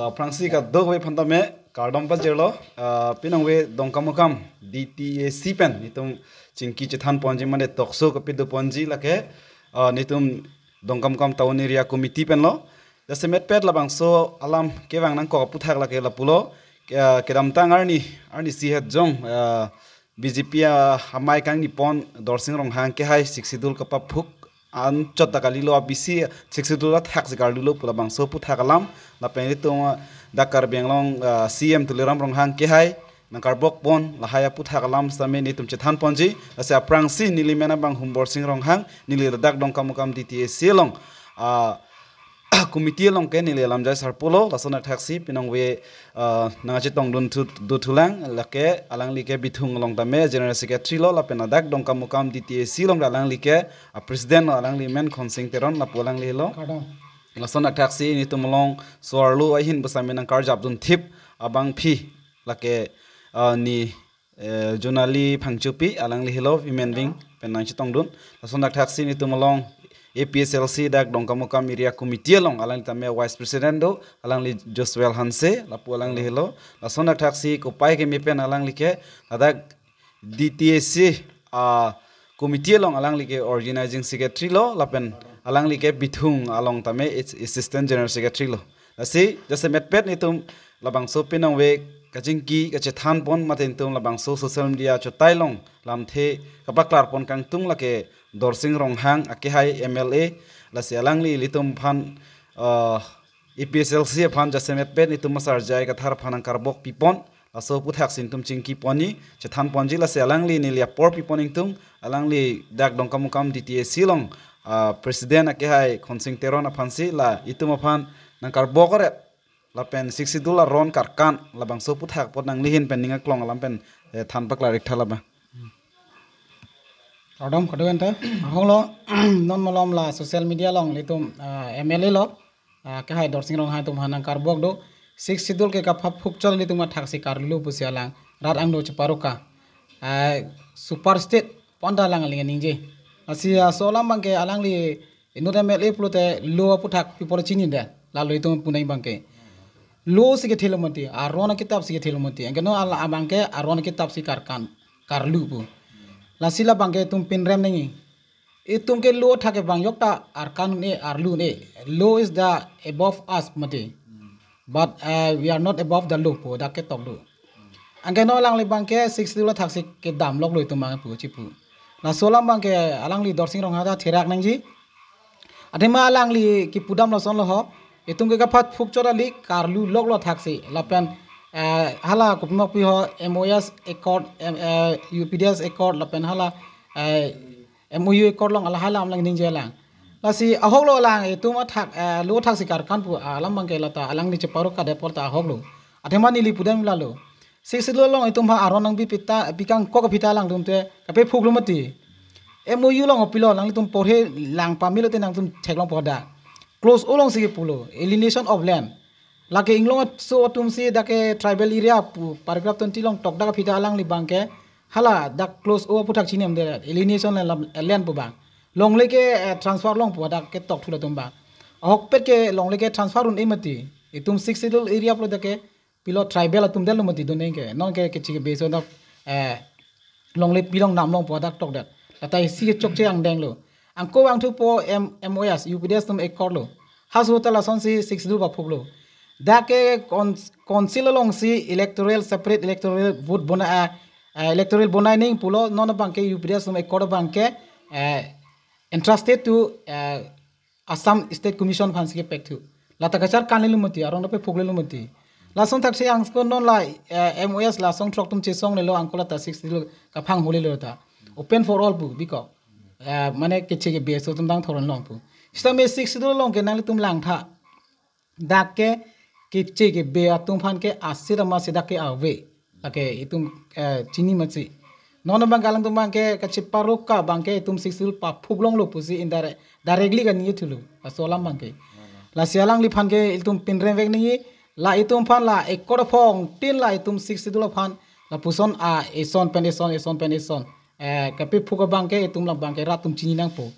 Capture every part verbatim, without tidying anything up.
Aphrangsi kadokave aphan tame kardom pajirlo, ah, pinangve Dongkamukam D T A C pen netum chingki chethan ponji mane talk show kapido ponji lake, ah, netum Dongkamukam Town Area Committee penlo. Jasemet pet labangso alam kevang nangkok aputhak lake lapulo, ah, kedamtang arni, arnisi het jong, ah, B J P a-, amei kangni pon Dorsing Ronghang akehai Sixth Schedule kapaphuk anchot ta kalilo, a B C Sixth Schedule athak si karlulo pu labangso aputhak alam. Lapen netum, ah, dak Karbi Anglong, ah, C M Tuliram Ronghang akehai nangkarbok pon lahai aputhak alam sitame netum chethan ponji. Lasi aphrangsi neli amen abang Humborsing Ronghang, neli ladak Dongkamukam D T A C along, ah, committee along ke neli alam jai sarpo lo, lason athaksi pinangve, ah, nangchetongdun thu, do thulang, lake alangli ke Bithung along tame General Secretary lo, lapen ladak Dongkamukam D T A C along alangli ke, ah, President lo, alangli amen Khonsing Teron, lapu alangli lo. Kardom. Lason athaksi netum along so-arlo ahin bus amen nangkarjapdun thip abangpi lake, ah, ne eh, Jonali Phangchopi, alangli helo, women wing pen nangchetongdun. Lason athaksi netum along A P H L C dak Dongkamukam Area Committee along alangli tame Vice President do, alangli Joshua Hanse, lapu alangli helo. Lason athaksi kopai keme pen alangli ke ladak D T A C, ah, committee along alangli ke Organizing Secretary lo, lapen alangli ke Bithung along tame Assistant General Secretary lo. Lasi jasemet pet netum labangso pinangve kachingki kachethan pon mate netum labangso social media chotai along lamthe kapaklar pon kangtung lake Dorsing Ronghang akehai M L A, lasi alangli ilitum aphan, ah, A P H L C aphan jasemet pet netum asar jai kathar aphan nangkarbok pipon, laso aputhaksi netum chingki ponji, chethan ponji, lasi alangli neli apor pipon ingtung, alangli dak Dongkamukam D T A C along, ah, President akehai Khonsing Teron aphansi la itum aphan nangkarbok aret, lapen Sixth Schedule aron karkan, labangso aputhak apot nangli ahin pen ning aklong alam pen, eh, than paklar ik tha laba. Kardom, kardom anta. Ahonglo, non malom la social media along ilitum, ah, M L A lo, ah, akehai Dorsing Ronghang atum aphan nangkarbok do. Sixth Schedule ke kapaphuk chot ilitum athaksi karlu pusi alang rat angno cheparuka, ah, super state pon ta alang aling ningje. Lasi, ah, laso alam abangke alangli inut M L A pulote law aputhak pi apot chinine, lalo itum punai abangke. Law si kethelo mati, aron akitap si kethelo mati. Anke non ala abangke aron akitap si karkan, karlu pu. Lasi labangke itum pinrem nangji. Itum ke law athak ke bang yok ta arkan un-e, arlu un-e. Law is the above us mati. But, uh, we are not above the law pu dak ketok do. Anke non alangli abangke Sixth Schedule athaksi kedam loklo itum abang pu chipu. Laso alam abangke alangli Dorsing Ronghang ta therak nangji. Athema alangli kipudam lason lo ho. Itum ke kapaphuk chot kali karlu loklo athaksi. Lapen, eh, hala kopima pi ho M O S accord, em, eh, U P D S accord, lapen hala, eh, M O U accord along lahai alam alang ningje lang. Lasi ahoklo lang itum athak, eh, law athaksi karkan pu alam abangke lata alangli cheparuka det apot ta ahoklo. Athema neli pudam lalo. Sixth Schedule along itum aphan aron nangpi pi ta, pi kangkok pi ta alangtum te kapaphuklo mati. M O U along pilo, nanglitum porhe lang pamelo te nangtum theklong pu hadak. Clause O alongsi kepulo, alienation of land. Lake inglong aso atumsi dak ke tribal area pu paragraph twenty along tokdak pi ta alangli abangke hala dak clause O aputhak chininedet, alienation land, land pu abang. Longle ke, eh, transfer long pu hadak ketok thu latum abang. Ahokpet ke longle ke transfer un-e mati. Itum Sixth Schedule area pulo dak ke pilo tribal atum detlo mati dun neng ke. Non ke kechi kebe ason dak, eh, longle pilong nam long pu hadak tokdet. Lata isi kechokche angdeng lo. Angko vangthupo M-, M O S, U P D S atum accord lo. Halaso ta lasonsi Sixth Schedule paphuklo. Dak ke con-, council alongsi electoral, separate electoral vote bona, eh, eh, electoral bonai nangji pulo, non abangke U P D S atum accord abangke, eh, entrusted to, eh, Assam State Commission aphansi kepek thu. Lata kacharkan lelo mati, aron paphuk lelo mati. Lason athaksi angko non la, eh, M O S la song throk atum chesong lelo angko lata Sixth Schedule kaphang hole lelo ta. Open for all pu bikok. Eh, mane kechi kebe aso atum dang thoron long pu. Sitame Sixth Schedule along ke nanglitum langtha. Dak ke kechi kebe atum aphan ke asit ama si dak ke ave. Lake itum, eh, chini mati. Non abang alangtum abangke kacheparuka abangke itum Sixth Schedule paphuk longlo pusi indirect, directly kaningje thulo. Laso alam abangke. Lasi alangliphan ke itum pinrem vek nangji, la itum aphan la accord aphong tin la itum Sixth Schedule aphan lapuson a eson pen eson, eson pen eson, eh, kapaphuk abangke itum la abangke rat atum chini nangpo.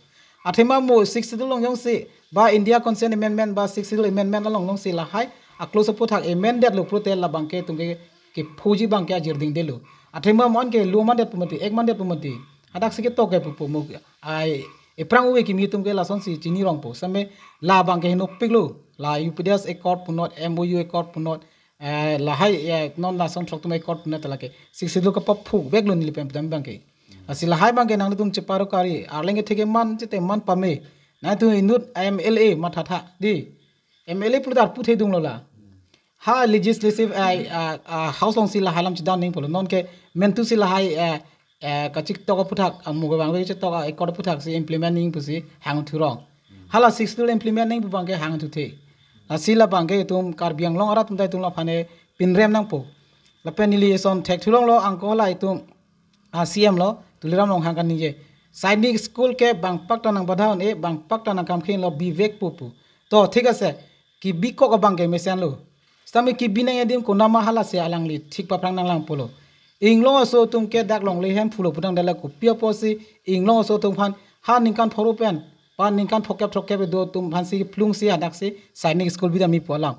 Athema mo Sixth Schedule along jongsi ba India Constitution Amendment ba Sixth Schedule Amendment along jongsi lahai aklo aso aphuthak emen detlo pulote labangke itum ke, kephoji abangke ajir dingdetlo. Athema mon ke lo mandet pu mati, ek mandet pu mati. Hadak si ketok ke pupo mo. Ai, ephrang ove kimi atum ke lasonsi chini rongpo. Same labangke henopiklo. La U P D S accord punot, M O U accord punot, eh, lahai, eh, non lason throk atum accord punot lake. Sixth Schedule kapaphukveklo neli pen pudam abangke. Lasi lahai abangke nanglitum cheparo kari, arleng kethek eman chete eman pame. Nangtum inut M L A mathatha, dei. M L A pulote arpu thedunglo la. Ha legislative, eh, ah, ah, house alongsi lahai alam chedam nangji pulo. Non ke mentu si lahai, eh, eh, kachiktok aphuthak, ah, mo kevang ve chiktok, ah, accord aphuthak si implement nangji pusi hangthu rong. Hala Sixth Schedule implement nangji pu abangke hangthuthe. Lasi labangke itum Karbi Anglong arat atum ta itum laphane pinrem nangpo. Lapen neli eson thekthulonglo, angko la itum a C M lo, Tuliram Ronghang kaningje. Sainik School ke bang pakta nangpadha un-e, bang pakta nangkam khin lo, bivek pupu. To, thik ase, kebikok abangke mesenlo. Sitame kebi nangji adim konat ma, halasi alangli thik paphrang nanglang pulo. Inglong aso atum ke dak longle hem phulo pudang dala kopi apotsi, Inglong aso atum aphan, ha ningkan pharo pen, pa ningkan phokep throkkep do atum aphansi plungsi hadaksi Sainik School bidam-i pu alam.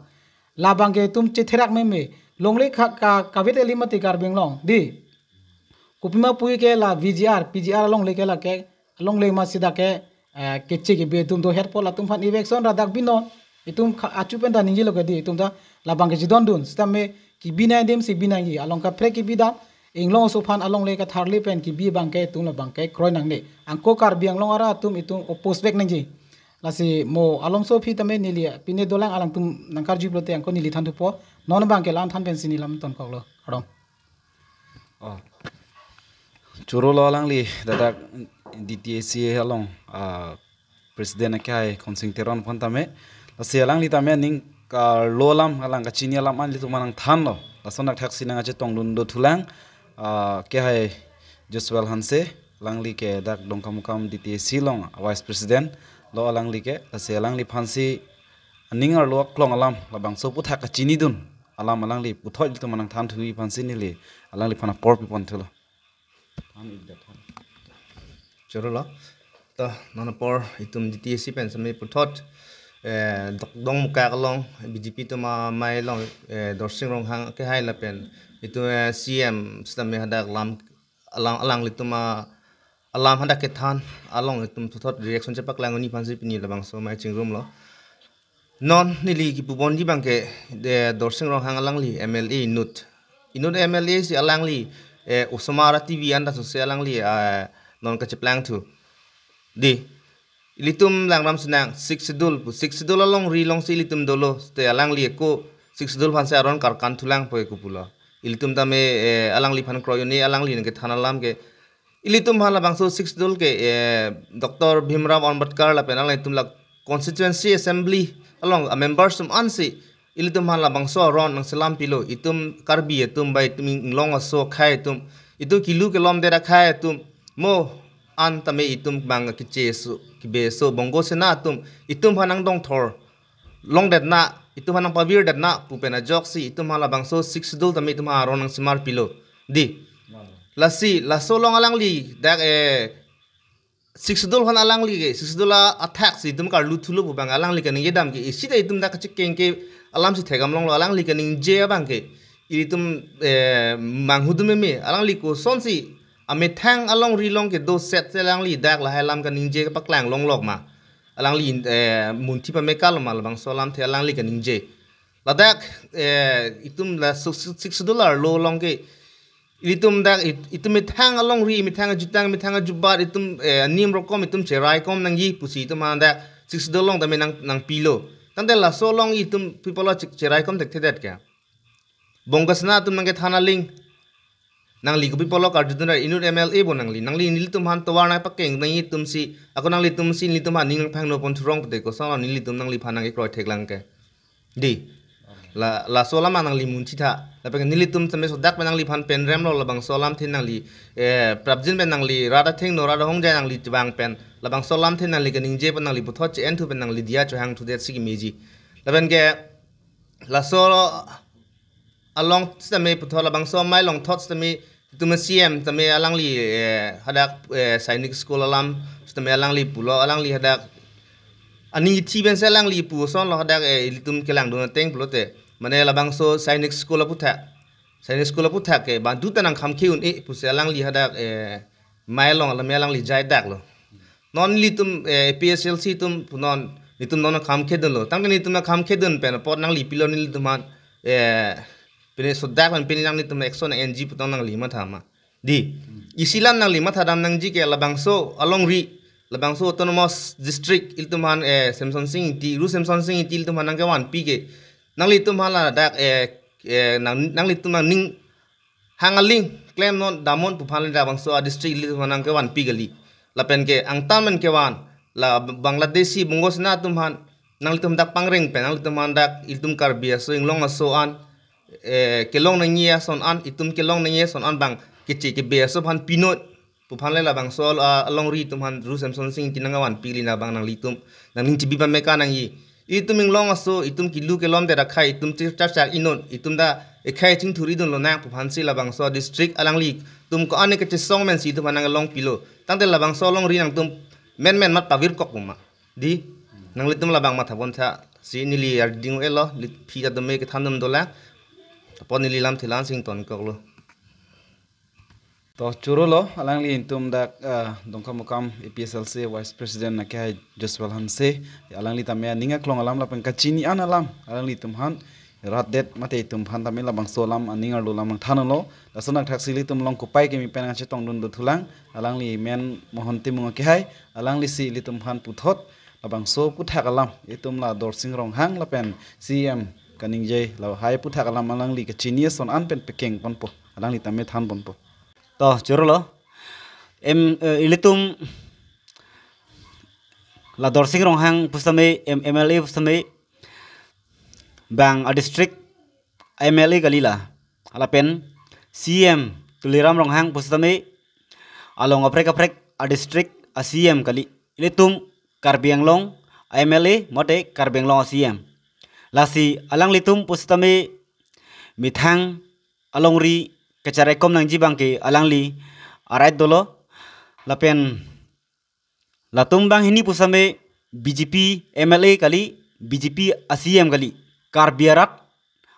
Labangke itum chetherak meme, longle ka, ka, kave te li mati Karbi Anglong, dei. Kopima puke la V G R, P G R alongle ke lake, alongle ma sida ke, eh, keche kebe atum do herpo, latum aphan eviction ra dak binon, itum kha-, achu pen ta ningjelo ke dei, itum ta labangke chedondun, sitame kebi nangji adim si bi nangji, along kaprek kebidam, Inglong aso aphan alongle katharli pen kebi abangke itum labangke kroi nangne. Angko Karbi Anglong arat atum itum oppose vek nangji. Lasi mo Alomso aphi tame neli pine dolang, alangtum nangkarju pulote angko neli thanthupo, non abangke la-an than pensi neli lam tonkoklo. Kardom. Oh. Choro lo alangli, dadak D T A C along, ah, President akehai Khonsing Teron aphan tame. Lasi alangli tame ning karlo alam, alang kachini alam an ilitum aphan nangthanlo. Lason dak thaksi nangkachetongdun dothulang, ah, akehai Joshua Hanse, alangli ke dak Dongkamukam D T A C along Vice President lo alangli ke. Lasi alangliphansi aning arlo aklong alam, labangso aphuthak kachinidun alam alangli puthot ilitum aphan nangthanthuji aphansi neli alangliphan apor piponthulo. Choro lo. To, non apor itum D T A C pen sitame puthot, eh, Dok-, Dongkamukam along B J P atum amei along, eh, Dorsing Ronghang akehai lapen itum, eh, C M sitame hadak lam, alang, alanglitum a, alam hadak kethan along itum puthot reaction chepaklang un-e aphansi pini labangso amei chingrumlo. Non neli kipubonji abangke, de, Dorsing Ronghang alangli M L A inut. Inut M L A si alangli, eh, osomar a T V anta sose alangli, eh, non kacheplangthu. Dei, ilitum langram sinang Sixth Schedule pu, Sixth Schedule alongri alongsi ilitum dolo, te alangli ako Sixth Schedule aphansi aron karkan thulang po ako pulo. Ilitum tame, eh, alangliphan kroi un-e, alangli nangkethan alam ke, ilitum aphan labangso Sixth Schedule ke, eh, Doctor Bhimrao Ambedkar lapen alanglitum la Constituency Assembly along a members atum ansi ilitum aphan labangso aron nangselam pilo, itum Karbi atum ba itum Inglong aso akhei atum, itum kilu kelom det akhei atum, mo an tame itum bang keche aso, kebe aso, Bongo Sena atum itum aphan nangdongthor longdetna, itum aphan nangpavirdetna pu pen ajoksi itum aphan labangso Sixth Schedule tame itum aphan aron nangsemar pilo. Dei. Lasi, laso along alangli dak, eh, Sixth Schedule aphan alangli ke, Sixth Schedule a-, athak si itum karlu thulo pu abang alangli kaningje dam ke, isi ta itum dak kachekeng ke alam si thekdam longlo, alangli kaningje abangke, itum, eh, manghudun meme, alangli kosonsi amethang alongri along kedo set si alangli dak lahai alam kaningje paklang longlok ma. Alangli, eh, munthi pamekal ma labangso alamthe alangli kaningje. Ladak, eh, itum la Sixth, Sixth Schedule arlo along ke, ilitum dak it-, itum methang alongri, methang ajutang, methang ajubat, itum, eh, anim rokom, itum cheraikom nangji pusi itum aphan dak Sixth Schedule along tame nang, nangpilo. Tangte laso along itum pi apotlo che-, cheraikom thekthedet ke. Bongo Sena atum nangkethan aling. Nangli kopi apotlo karjudun ra, inut M L A bo nangli. Nangli nelitum aphan tovar nangpakeng nangji atumsi, ako nanglitumsi nelitum aphan aning nangpangno ponthurong pute koson nelitum nangliphan nangkekroi theklang ke. Dei. La, laso alam nangli munthitha. Lapen nelitum tame sodak pen nangliphan penremlo labangso alamthe nangli, eh, prapjin pen nangli rat athengno rat ahongjai nangli chevang pen labangso alamthe nangli kaningje pen nangli puthot che-enthu pen nangli diya chohangthudet si kemeji. Lapen ke laso along sitame puthot labangso amei along thot sitame itum C M tame alangli, eh, hadak, eh, Sainik School alam sitame alangli pulo, alangli hadak aning ithi pensi alangli pu asonlo hadak, eh, ilitum kelangdun ateng pulote. mane labangso Sainik School aputhak, Sainik School aputhak ke bang duta nangkhamkhe un-e pusi alangli hadak, eh, mai along alam alangli jaidak lo. Non nelitum, eh, A P S L C atum non nelitum non khamkhe dunlo. Tangte nelitum khamkhe dun pen apot nangli pilo nelitum aphan, eh, pine sodak pen pine nanglitum action nang-enji pu tong nangli matha ma. Di. Isi alam nangli mathadam nangji ke labangso alongri, labangso autonomous district ilitum aphan, eh, Semsonsing Ingti, Ru Semsonsing Ingti ilitum aphan nangkevanpi ke. Nanglitum aphan ladak, eh, eh, nang, nanglitum nangning hang aling klem non damnon pu aphan le labangso a-district ilitum aphan nangkevanpi kali. Lapen ke angtan men kevan, la Bangladeshi Bongo Sena atum aphan nanglitum dak pangreng pen, nanglitum aphan dak ilitum Karbi aso inglong aso an, eh, kelong nangji ason an, itum kelong nangji ason an bang keche kebe aso aphan pinon pu aphan le labangso al-, a-, alongri atum aphan Ru Semsonsing Ingti nangkevanpi kali, labang nanglitum nangning chibi pame ka nangji. Itum inglong aso, itum kelu kelom te rakhai, itum chirchak chak inon, itum ta ekhai chingthur idun lonang pu aphansi labangso district alanglitum ko-an kachesong mensi itum aphan nangkelong pilo. Tangte labangso alongri nangtum menmen mat pavirkok pu ma. Di, nanglitum labang matha pon tha, si neli arding elo, lit phi ta dome kethan dun dolang. Apot neli lam thilan sing tonkoklo. To chorolo, alangli itum dak, ah, Dongkamukam A P S L C Vice President akehai Joshua Hanse, alangli tame aning aklong alam lapen kachini an alam, alanglitum aphan rat det mate itum aphan tame labangso alam aning arlo alam nangthanlo, lason athak si ilitum along kopai kimi pen nangchetong dun dothulang, alangli men Mohon Timung akehai, alanglisi ilitum aphan puthot, labangso aputhak alam, itum la Dorsing Ronghang lapen C M kaningje lahai aputhak alam alangli kachini ason an pen pekeng ponpo, alangli tame than ponpo. To, chorolo. Em, eh, ilitum la Dorsing Ronghang pusitame, em, M L A pusitame, bang a-district M L A kali la. Lapen C M Tuliram Ronghang pusitame along kaprek kaprek a-district a-C M kali. Ilitum Karbi Anglong a-M L A mate Karbi Anglong a-C M. Lasi alanglitum pusitame methang alongri kacharaikom nangji abangke alangli a-right dolo. Lapen latum banghini pusitame B J P M L A kali, B J P a-C M kali. Karbi arat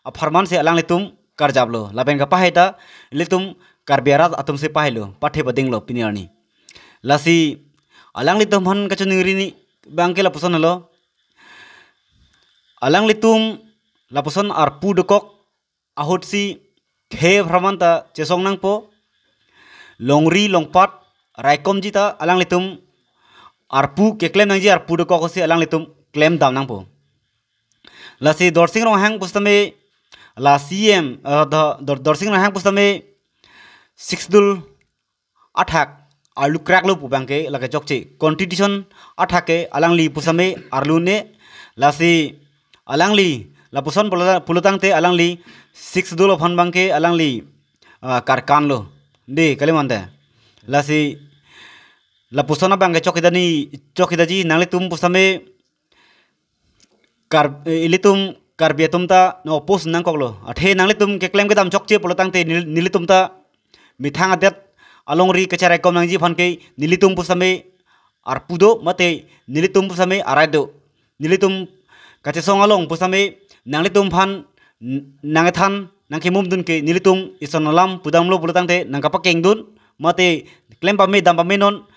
apharman si alanglitum karjaplo. Lapen kapahai ta ilitum Karbi arat atum si pahailo, pathe padinglo pini arni. Lasi alanglitum aphan kachiningri ni abangke lapuson lo. Alanglitum lapuson arpu dokok ahutsi khei apharman ta chesong nangpo. Longri longpat raikomji ta alanglitum arpu keklem nangji, arpu dokok si alanglitum klem dam nangpo. Lasi Dorsing Ronghang pusitame la C M, eh, Dor-, Dor-, Dorsing Ronghang pusitame Sixth Schedule athak arlu kraklo pu abangke lake chokche. Constitution athak ke alangli pusitame arlune, lasi alangli lapuson pulo-, pulotangte alangli Sixth Schedule aphan abangke alangli, ah, karkanlo. Di, kali mante. Lasi lapuson abangke chokche dani, chokche daji, nanglitum pusitame Kar-, eh, ilitum Karbi atum ta nang-oppose nangkoklo. Athe nanglitum keklem kedam chokche pulotangte nel-, nelitum ta methang adet alongri kacharaikom nangji aphan ke nelitum pusitame arpu do mate nelitum pusitame a-right do. Nelitum kachesong along pusitame nanglitum aphan n-, nangkethan nangkemum dun ke nelitum ison alam pudamlo pulotangte nangkapakeng dun mate klem pame dam pame non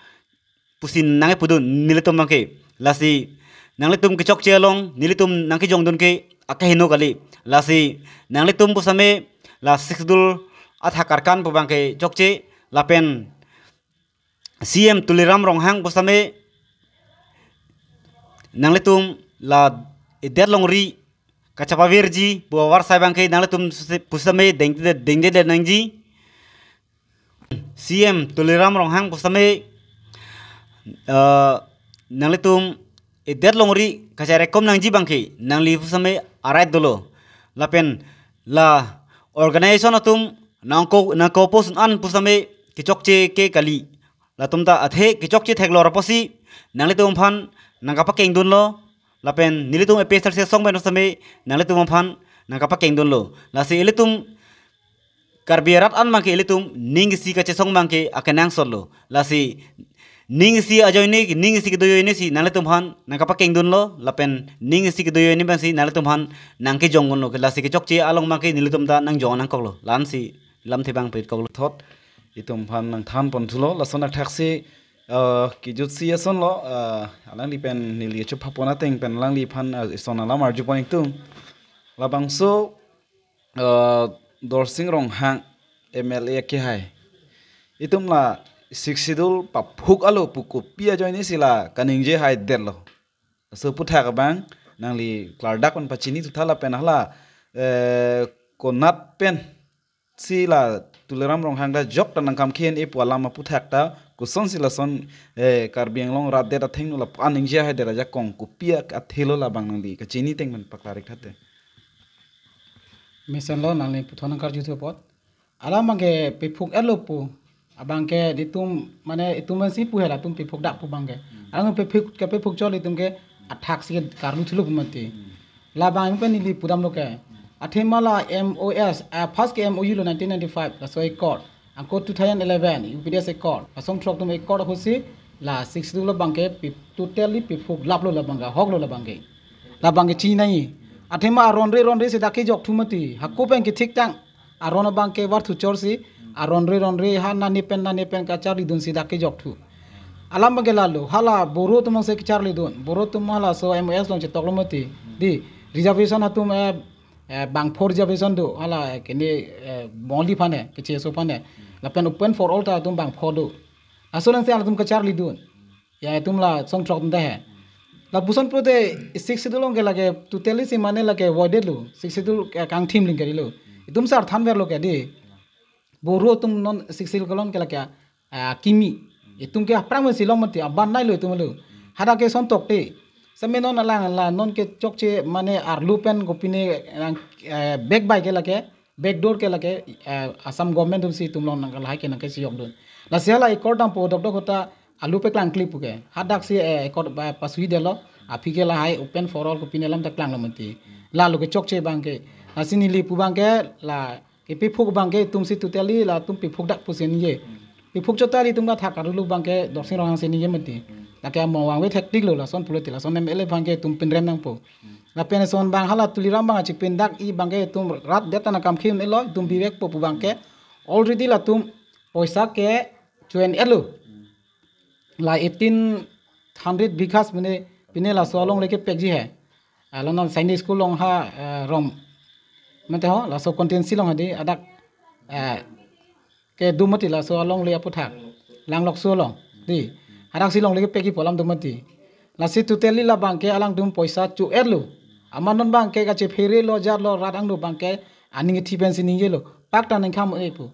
pusi nangkepudun nelitum abangke. Lasi nanglitum kechokche along nelitum nangkejong dun ke akeheno kali. Lasi nanglitum pusitame la Sixth Schedule athak karkan pu abangke chokche, lapen C M Tuliram Ronghang pusitame nanglitum la idet longri kachapavirji pu avarsai abangke nanglitum pusitame dengde, dengde nangji. C M Tuliram Ronghang pusitame, eh, nanglitum idet longri kacharaikom nangji abangke nangli pusitame a-right dolo. Lapen la organization atum nangko, nangko-oppose an pusitame kechokche ke kali. Latum ta athe kechokche theklong apotsi nanglitum aphan nangkapakeng dunlo. Lapen nelitum A P S L C asong pen pusitame nanglitum aphan nangkapakeng dunlo. Lasi ilitum Karbi arat an abangke ilitum ning isi kachesong abangke akenangsot lo. Lasi ning isi ajoine, ning isi kedo ajoine si nanglitum aphan nangkapakeng dunlo, lapen ning isi kedo ajoine abang si nanglitum aphan nangkejong dunlo, lasi kechokche along abangke nelitum ta nangjong nangkoklo, la-ansi lamthe abang pit koklo. Thot itum aphan nangthan pon thulo, lason athaksi, eh, kejut si asonlo, eh, alangli pen neli chupha pon ateng pen alangliphan, eh, ison alam arju pon ingtung. Labangso, eh, Dorsing Ronghang M L A akehai, itum la Sixth Schedule paphuk alo pu kopi ajoine si la kaningje haidetlo. Laso aphuthak abang nangli klardak pen pachini thutha lapen hala, eh, konat pensi la Tuliram Ronghang ta jok ta nangkam khen e pu alam aphuthak ta kosonsi lason, eh, Karbi Anglong rat det athengno lapu-an ningje haidet ajakong kopi athelo, labang nangli kachini ateng pen paklar ik tha te. Mesenlo nangli puthot nangkarju thu apot. Alam abangke paphuk-etlo pu. Abangke itum, mane itum pensi pu hela itum paphuk dak pu abangke. Alam paphuk, kepaphuk chot itum ke athaksi karlu thulo pu mati. Labang pen neli pudamlo ke. Athema la M O S, ah, first ke M O U lo nineteen ninety-five, laso accord. Anke two thousand eleven, U P D S accord. Lason throk atum accord apotsi la Sixth Schedule abangke pi-, totally paphuk laplo labangke, ahoklo labangke. Labangke chinai. Athema aron re ron re si dak kejok thu mati. Hako pen kethik tang. Aron abangke varthu chorsi, aron re ron re ha nane pen nane pen kacharli dunsi dak kejok thu. Alam abangke lalo, hala Boro atum along si kacharli dun, Boro atum halaso M O S along chetoklo mati. Di, reservation atum, eh, eh, bangpho reservation do, hala, eh, kene, eh, Bongali aphan he, kecheso aphan he. Lapen open for all ta atum bangpho do. Laso along si halatum kacharli dun. Ya, itum lason throk atum ta he. Lapuson pulote Sixth Schedule along ke lake totally si mane lake voided lo. Sixth Schedule ke kangthim ling kari lo. Itum sar thanver lo ke di. Boro atum non Sixth Schedule kelong ke lake, ah, kimi. Itum ke aphrang pen si long mati, aban nai lo itum lo. Hadak ke son tok te. Seme non alang la non kechokche mane arlu pen kopine, eh, bag bai ke lake, backdoor ke lake, eh, Assam government atum si itum along nang lahai ke nangkesi yok dun. Lasi hala accord dampo dokdok ahut ta arlu paklang kli pu ke. Hadak si, eh, accord ba pasui detlo. Aphi ke lahai open for all kopine alam ta klanglo mati. Lalo kechokche abangke. Lasi neli pu abangke la kepaphuk abangke itum si totally latum paphuk dak pusi ningje. Paphuk chot ta itum ta thak arlu abangke Dorsing Ronghang si ningje mati. Lake amo vangve thektik lo lason pulote lason M L A abangke itum pinrem nangpo. Lapen son abang hala Tuliram abang achipindak-i abangke itum rat det ta nangkam khen elo itum bivek po pu abangke already latum poisa ke chuen-etlo. La eighteen hundred bighas mane pine laso alongle kepekji he. Along non Sainik School along ha, eh, rom. Mate ho, laso constituency along hadi adak, eh, kedo mati laso alongle aphuthak. Langlokso along. Di. Hadaksi alongle kepekji pu alam do mati. Lasi totally labangke alangtum poisa chu-etlo. Amat non abangke kachephere lo jat lo rat angno abangke aning kethi pensi ningjelo. Pak ta nangkam-e pu.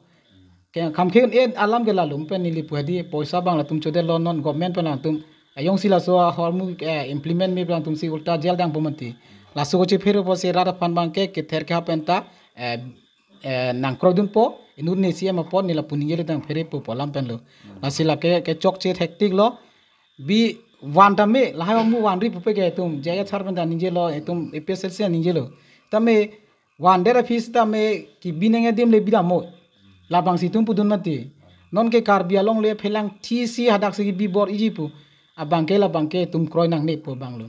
Ke kam khe-un-e alam ke lalo pen neli pu hadi poisa abang latum chodetlo non government pen latum. Ayong si laso ahormu, eh, implement me abang atum si ulta jail dangpo mati. Laso kachephere po si rat aphan abangke kether keha pen ta, eh, eh, nangkroi dunpo, inut ne C M apot ne lapu ningjele tang pherepo pu alam pen lo. Lasi lake kechokche thektik lo, bi van tame, lahai ahormu vanri pupe ke itum, J I H sir pen ta ningjelo, itum A P H L C ta ningjelo. Tame, vandet aphi sitame kebi nangji adim le bidammo. Labangsi itum pudun mati. Non ke Karbi alongle phelangthi si hadaksi kebi bor-iji pu. Abangke labangke itum kroi nangne pu abang lo.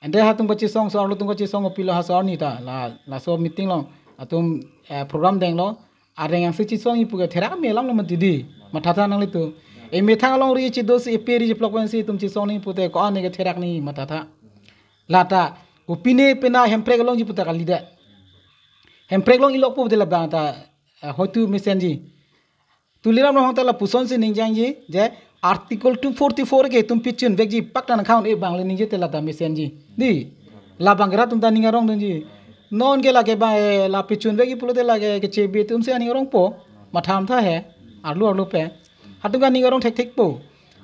Ante hatum kachesong so arlo atum kachesong pilo ha so arni ta la, laso meeting along atum, eh, program denglo. Areng angse chesongji pu ke therak me alam lo mati di. Mathatha nanglitum. E methang alongri chedo si A P ri cheplok pensi itum chesong nangji pute ko-an ne ke therak nangji mathatha. Lata, kopine pena Hemprek alongji puta kalidet. Hemprek along ilok pu puta labang ta, eh, hoitu mesenji. Tuliram Ronghang ta lapuson si ningjangji, je Article two forty-four ke itum pachun-vekji pak ta nangkhan-un-e abang le ningje te lata mesenji. Di, labang ke rat atum ta ning arong dunji. Non ke lake ba, eh, la pachun-vekji pulote lake kechebi atum si aning arongpo. Mathatha he, arlo arlo pen. Hatum ke aning arong thekthek po.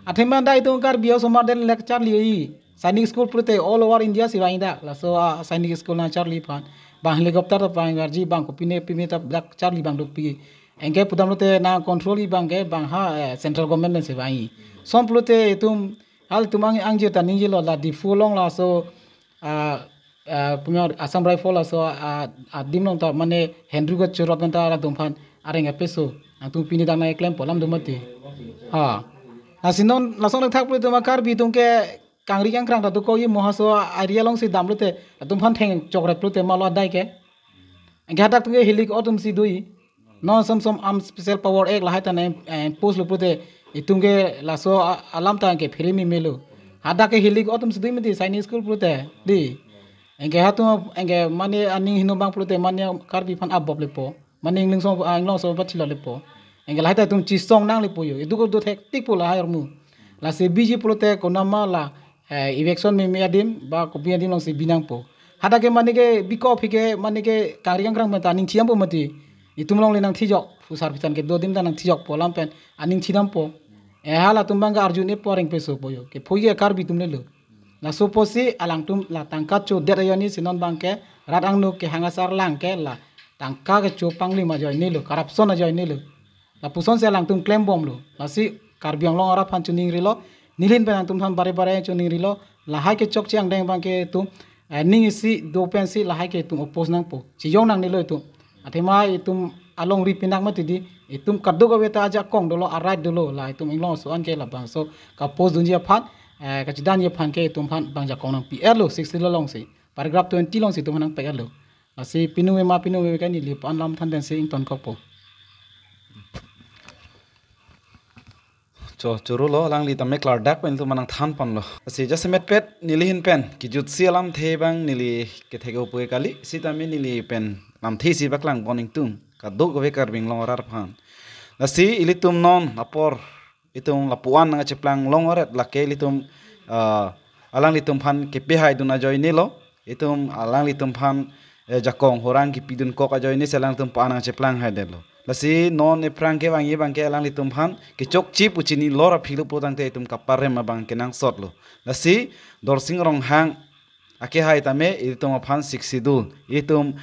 Athema dak itum Karbi osomar den le kacharli-i. Sainik School pulote all over India si vang dak. Laso a Sainik School nangcharli aphan. Bang helicopter ta pangvarji, bang kopine pine ta dak charli abang dopik. Anke pudam lote nang control-i abangke bang ha, eh, central government pen si vang-i. Son pulote itum halatum ang, angje ta ningjelo la Diphu along laso, ah, ah, punya Assam Rifle laso, ah, adim along ta mane Hendru ke churot pen ta latum aphan areng apeso. Nangtum pini dak nangklempo alam do mati. Ha. Lasi non lason thak pulote ma Karbi atum ke kangri kangkrang ta dokok-i mo, haso area alongsi dam pulote atum aphan thengchokret pulote ma lo adai ke. Anke hadak atum ke hilik atum si do-i. Non som som Armed Special Power Act lahai ta nang, eh, impose lo pulote itum ke laso a-, alam ta ke phere meme lo. Hadak ke hilik atum si do-i mati, Sainik School pulote. Di. Anke hatum, anke mane aning hingno abang pulote mane Karbi aphan abop lepo. Mane inglong so, ah, inglong so bat chilo lepo. Anke lahai ta itum chisong nang lepo yo. Idu ko do thek tik po lahai armu. Lasi biji pulote konama la, eh, eviction meme adim ba kopi adim alongsi bi nangpo. Hadak ke mane ke bikop hi ke mane ke kangri kangkrang pen ta aning thi dampo mati. Itum along le nang thijok. Phusar phetan kedo adim ta nang thijokpo alam pen aning thi dampo. Eh, halatum abang ke arju-ne po, areng peso po yo. Ke phui ke Karbi atum le lo. Laso apotsi alangtum la tangka chodet ajoine si non abang ke rat angno kehang asar lang ke la tangka kecho panglim ajoine lo, corruption ajoine lo. Lapusonsi alangtum klembom lo. Lasi Karbi Anglong arat aphan choningrilo, neli ahin pen nangtum aphan bare bare choningrilo, lahai ke chokche angdeng abang ke itum, eh, ning isi do pensi lahai ke itum oppose nangpo. Chejong nangne lo itum. Athema itum alongri pinak mati di, itum kadokave ta ajakong dolo, a-right dolo, la itum inglong aso an ke labangso ka-oppose dunji aphan, eh, kachedanji aphan ke itum aphan bang jakong nangpi-et lo, sixth schedule alongsi. Paragraph twenty alongsi itum aphan nangpi-et lo. Lasi pinu mema pinu mema ke neli pu-an alam than pensi ingtonkokpo. Cho, choro lo, alangli tame klardak pen itum aphan nangthan ponlo. Lasi jasemet pet neli ahin pen kejutsi alamthe abang neli kethek-o pu ke kali, sitame neli pen lamthe isi paklang pon ingtung, kadokave Karbi Anglong arat aphan. Lasi ilitum non apor itum lapu-an nangcheplang long-oret lake ilitum, ah, alanglitum aphan kepi haidun ajoine lo. Itum alanglitum aphan, eh, jakong horang kepidunkok ajoine si alangtum pu-an nangcheplang haidetlo. Lasi non aphrang kevangji abang ke alanglitum aphan kechokche pu chini lor aphi lo pulotangte itum kaparem abang kenangsot lo. Lasi Dorsing Ronghang akehai tame itum aphan sixth schedule, itum,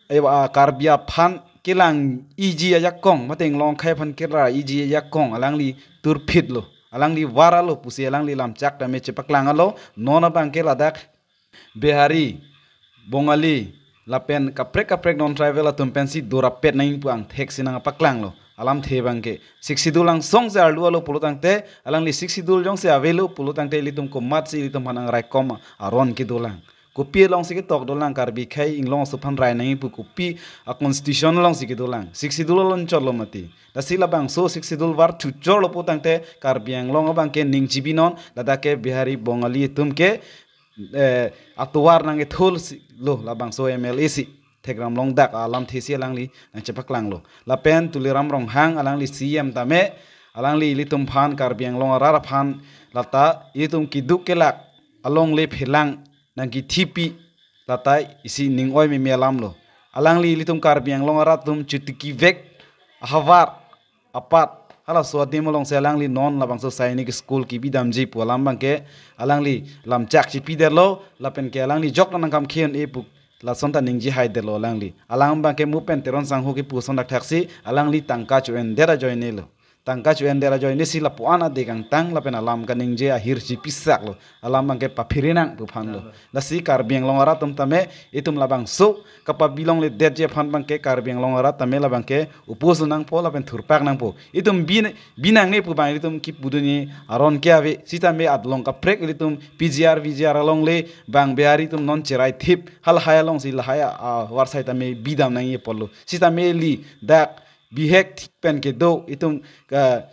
eh, ah, Karbi aphan kelang-iji ajakong, mate inglong akhei aphan kera-iji ajakong alangli turphit lo, alangli vara lo pusi alangli lamchak tame chepaklang lo. Non abang ke ladak Bihari, Bongali, lapen kaprek kaprek non-tribal atum pensi dorapet nangji pu angthek si nangpaklang lo. Alamthe abang ke sixth schedule angsong si arlu alo pulotangte, alangli sixth schedule jongsi avelo pulotangte ilitum komatsi ilitum aphan nangraikom aron kedolang. Kopi alongsi ketok dolang, Karbi akhei inglong aso aphan rai nangji pu kopi a-constitution alongsi kedolang. Sixth schedule along chotlo mati. Lasi labangso sixth schedule var thuchor lo pulotangte Karbi Anglong abang ke ning chibinon, ladak ke Bihari Bongali atum ke, eh, atovar nangkethol si lo labangso M L A si. Thekram Longdak alamthe si alangli nangchepaklang lo. Lapen Tuliram Ronghang alangli C E M tame, alangli ilitum aphan Karbi Anglong arat aphan lata ilitum keduk kelak alongle phelang nangkethipi lata isi ning oi meme alam lo. Alangli ilitum Karbi Anglong arat atum chotiki vek ahavar apat halaso adim alongsi alangli non labangso Sainik School kebi damji pu alam abang ke alangli lamchak chepidetlo, lapen ke alangli jok nangkam khe-un-e pu lason ta ningje haidetlo alangli. Alang abang ke mo pen Teron sangho kepu ason thakthaksi alangli tangka cho-endet ajoine lo. Tangka cho-endet ajoine si lapu-an adek angtang lapen alam kaningje ahirjupi sak lo. Alam abang ke paphere nang pu aphan lo. Lasi Karbi Anglong arat atum tame itum labangso kapabi longledetji aphan abang ke Karbi Anglong arat tame labang ke oppose nangpo lapen thurpak nangpo. Itum bi, bi nangne pu abang itum kepudunji aron ke ave. Sitame adolong kaprek ilitum P G R, V G R alongle bang Bihari atum non cherai thip halahai alongsi lahai a, a, varsai tame bidam nangji apotlo. Sitame ili dak bihek thik pen kedo itum ka,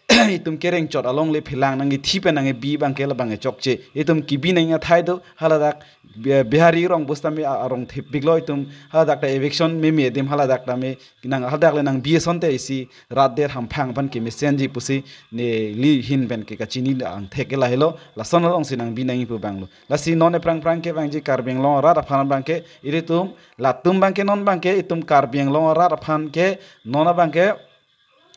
itum kereng chot alongle phelang nangkethi pen nangkebi abang ke labang ke chokche. Itum kebi nangji athai do, haladak Bi-, Bihari rong bus tame a-, arong thipik lo itum, haladak ta eviction meme adim haladak tame nang haladak le nangbi asonte isi rat der hamphang aphan kemesenji pusi neli ahin pen ke kachini angthek ke lahelo, lason alongsi nangbi nangji pu abang lo. Lasi non aphrang phrang kevangji Karbi Anglong arat aphan abang ke ilitum latum abang ke non abang ke itum Karbi Anglong arat aphan ke non abang ke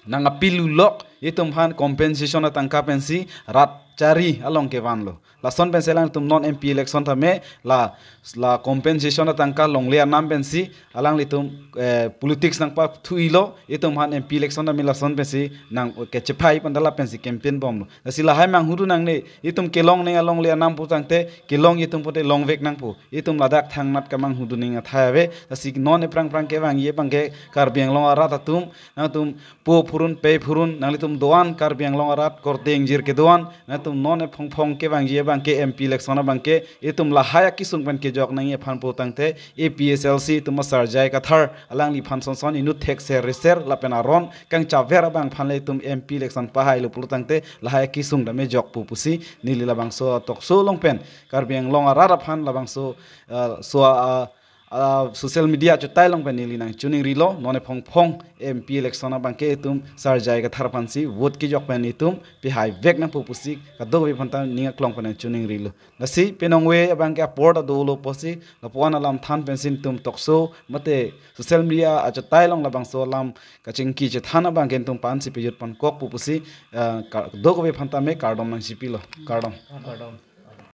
nangkepi lulok itum aphan compensation atangka pensi rat chari along kevanlo. Lason pensi alangtum non M P election tame la la compensation atangka longle anam pensi alanglitum eh, politics nangpathuilo, itum aphan M P election tame lason pensi nang kechepai pandala pensi campaign bomlo. Lasi lahai manghudun nangne, itum kelong neng alongle anam pu tangte kelong itum pote longvek nangpo. Itum ladak thangnat kamanghudun neng athai ave. Lasi non ephrang phrang kevangji abangke Karbi Anglong arat atum, nangtum po phurun pe phurun, nanglitum doan Karbi Anglong arat korte ingjir kedoan, nangtum non ephong phong kevangji abangke M P election abangke itum lahai akesung pen kejok nangji aphan pu tangte A P H L C itum asarjai kathar alangliphan sonson inut thekser reser lapen aron kangchaver abang aphan le itum M P election pahailo pulo tangte lahai akesung tame jokpo pusi neli labangso talk show along pen Karbi Anglong arat aphan labangso ah, so ah, ah, social media achutai along pen neli nangchiningrilo, non ephong phong M P election abangke itum sarjai kathar aphansi vote kejok pen itum pehaivek nangpo pusi kadokave aphanta ning aklong pen nangchiningrilo. Lasi penang ave abangke apor ta dolo pusi lapu-an alam than pensi itum talk show mate social media achutai along labangso alam kachingki chethan abangke itum aphansi pejut ponkokpo pusi ah, ka- kadokave aphanta me kardom nangchipilo. Kardom. Kardom.